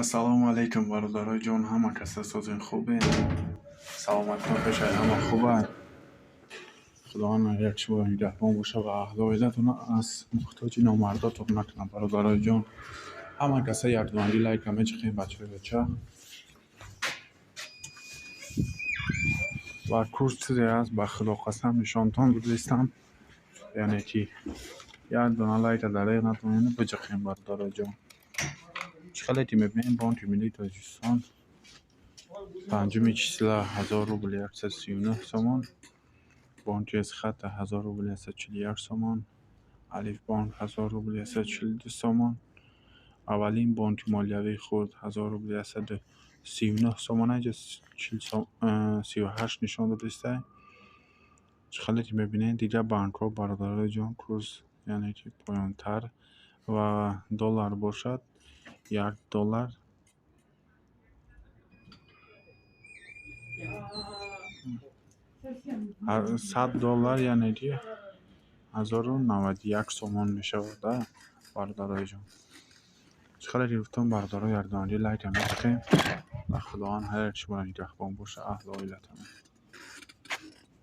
Ассалому алайкум, бародарои ҷон, ҳама каса созен, хубен? Саломатитон пешаи ҳама хуба? Худованд як шуморо нигаҳбон боша ва аҳлу оилатонро аз муҳтоҷи номардотон накунад, бародарои ҷон. Ҳама каса якдонагӣ лайка мечиқем, бачаҳои бача. Ва курс чизе аст, ба Худо қасам, нишонтон додистам. Яъне ки як дона лайка дареғ натонед, биҷиқем, бародарои ҷон. Чӣ хеле ки мебинем, Бонки Миллии Тоҷикистон 5-уми числа 1000 рубл 139 сомон, Бонки Эсхата 1000 рубл 141 сомон, Алифбонк 1000 рубл 142 сомон, аввалин бонки молиявии хурд 1000 рубл 139 сомон, инҷа 38 нишон додистай. Чӣ хеле ки мебинед, дигар банкҳо, бародарои ҷон, курс яъне ки поёнтар ва доллар бошад, як доллар 100 доллар, яъне ки 1091 сомон мешавад, бародарои ҷон. Чӣ хеле ки гуфтам, бародаро, якдонагӣ лайка мечиқем ва Худованд ҳар як шуморо нигаҳбон боша, аҳлу оилатонро.